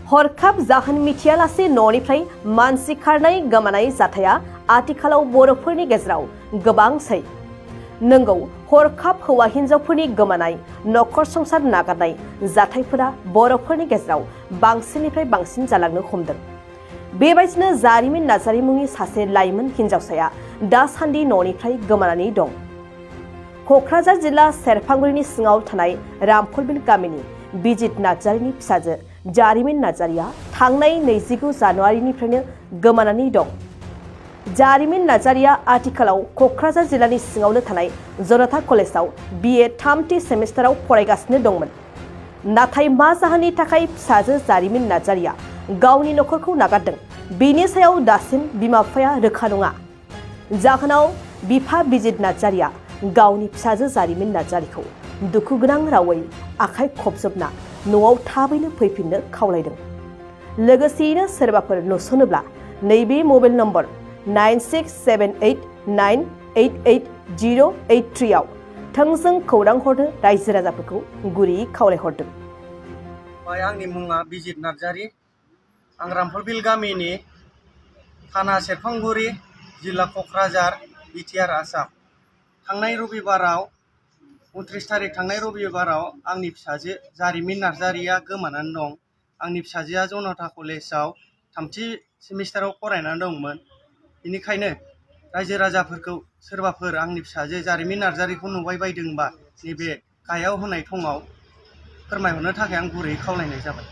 हरखाब जाहोन मिथियालासे न'निफ्राय मानसि खारनाय गोमानाय जाथाया आथिखालाव बर'फोरनि गेजेराव गोबांसै। नंगौ, हरखाब हौवा हिन्जावफोरनि गोमानाय, नखर संसार नागारनाय जाथायफोरा बर'फोरनि गेजेराव बांसिननिफ्राय बांसिन जालांनो हमदों। बेबायदिनो जारिमिन नार्जारी मुंनि सासे लाइमोन हिन्जावसाया दासान्दि न'निफ्राय गोमानानै दं। क'क्राझार जिल्ला सेरफांगुरिनि सिङाव थानाय रामफलबिल गामिनि बिजित नार्जारीनि फिसाजो जारिमिन नार्जारीया थांनाय 29 जानुवारिनिफ्रायनो गोमानानै दं। जारिमिन नार्जारीया आथिखालाव क'क्राझार जिल्लानि सिङावनो थानाय जनता कलेजाव BA 3थि सेमिस्टाराव फरायगासिनो दंमोन। नाथाय मा जाहोननि थाखाय फिसाजो जारिमिन नार्जारीया गावनि नखरखौ नागारदों, बेनि सायाव दासिम बिमा-बिफाया रोखा नङा। जाहोनाव बिफा बिजित नार्जारीया गावनि फिसाजो जारिमिन नार्जारीखौ दुखुगोनां रावै आखाइ खबजबना न'आव थाबैनो फैफिननो खावलायदों। लोगोसेयैनो सोरबाफोर नुसनोब्ला नैबे मबाइल नम्बर 9678988083 आव थोंजों खौरां हरनो रायजो राजाफोरखौ गुरैयै खावलायहरदों। आंनि मुङा बिजित नार्जारी। आं रामफलबिल गामिनि थाना सेरफांगुरि, जिल्ला क'क्राझार, बिटिआर, आसाम। थांनाय रबिबाराव 29 तारिख थांनाय रबिबाराव आंनि फिसाजो जारिमिन नार्जारीया गोमानानै दं। आंनि फिसाजोआ जनता कलेजाव 3थि सेमिस्टाराव फरायनानै दंमोन। बेनिखायनो रायजो राजाफोरखौ सोरबाफोर आंनि फिसाजो जारिमिन नार्जारीखौ नुबाय बायदोंबा नैबे गाहायाव होनाय थंआव फोरमायहरनो थाखाय आं गुरैयै खावलायनाय जाबाय।